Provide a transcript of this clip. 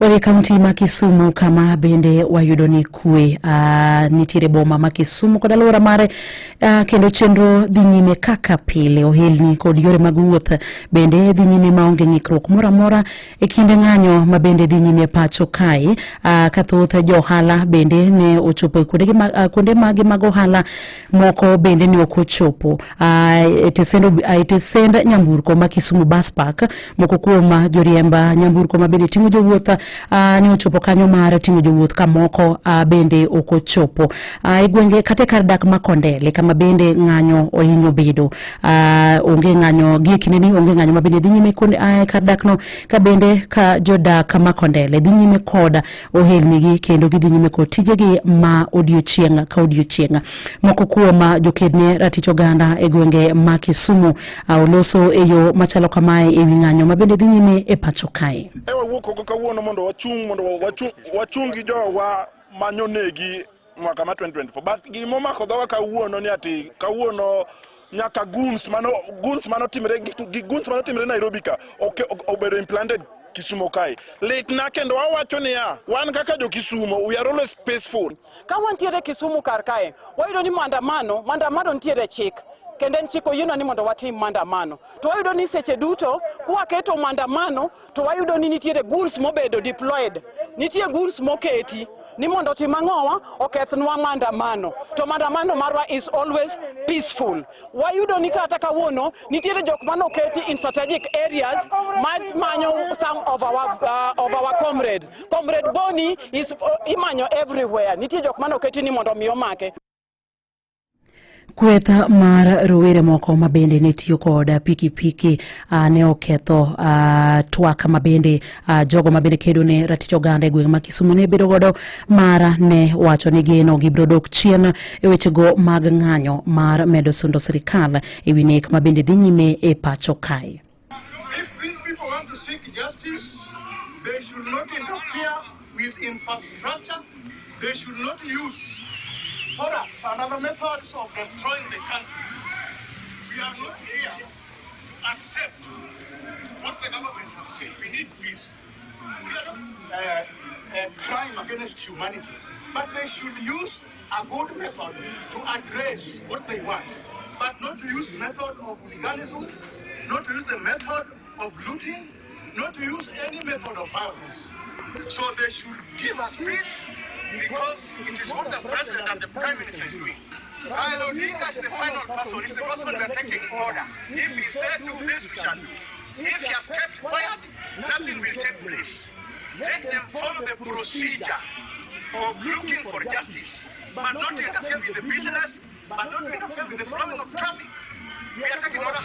Wadhi e kaunti ma Kisumu kama bende wayudo ni kwe nitiere boma ma Kisumu kod alwora mare kendo chenro dhi nyime kaka pile. Ohelni kod yore mag wuoth bende dhi nyime maonge ng'ikruok moro amora e kinde ng'anyo ma bende dhi nyime pacho kae ka thoth jo ohala bende ne ochopo e kuonde magi mag ohala, moko bende ne ok ochopo e tesend nyamburko ma Kisumu Bus Park. Moko kuom joriemb nyamburko ma bende ting'o jowuoth ne ochopo kanyo mar ting'o jowuoth ka moko bende ok ochopo e gwenge kata e kar dak ma Kondele, kama bende ng'anyo ohinyo bedo. Onge ng'anyo gie kindeni, onge ng'anyo ma bende dhi nyime e kar dak no, ka bende ka jodak ma Kondele dhi nyime kod ohelnigi kendo gidhi nyime kod tijegi ma odiochieng' ka odiochieng'. Moko kuom joked ne ratich oganda e gwenge ma Kisumu oloso e yo machalo kamae e wi ng'anyo ma bende dhi nyime e pacho kae. E wawuok oko kawuono mondo wachung' mondo wachung gi jowa manyonegi mwaka ma 2024, but gimomako dhoga kawuono ni ati kawuono nyaka goons mano timre gi goons mano timre Nairobi ka obedo implanted Kisumo kae. Litna kendo wawacho niya, wan kaka jo Kisumo, we are always peaceful. Ka wantiere Kisumu kar kae, wayudo ni maandamano nitiere chik kendo en chik oyienwa ni mondo watim maandamano, to wayudo ni seche duto kwaketo maandamano to wayudo ni nitiere goons mobedo deployed, nitie goons moketi ni mondo otim ang'owa? Okethnwa maandamano. To maandamano marwa is always peaceful. Wayudo ni kata kawuono nitiere jok manoketi in strategic areas manyo some of our comrades. Comrade Boni is imanyo everywhere. Nitie jok manoketi ni mondo mi omake. Kweth mar rowere moko ma bende ne tiyo kod pikipiki ne oketho twak ma bende jogo ma bende kedo ne ratich oganda e gweng' ma Kisumu ne bedo godo mar ne wacho ni geno gibiro dok chien e wechego mag ng'anyo mar medo sundo sirikal e wi nek ma bende dhi nyime e pacho kae. If these people want to seek justice, they should not interfere with infrastructure. They should not use products and other methods of destroying the country. We are not here to accept what the government has said. We need peace. We are not a crime against humanity, but they should use a good method to address what they want, but not to use method of hooliganism, not to use the method of looting, not to use any method of violence. So they should give us peace because it is what the president and the prime minister is doing. Raila Odinga is the final person, he's the person we are taking order. If he said do this, we shall do. If he has kept quiet, nothing will take place. Let them follow the procedure of looking for justice, but not to interfere with the business, but not to interfere with the flowing of traffic. We are taking order.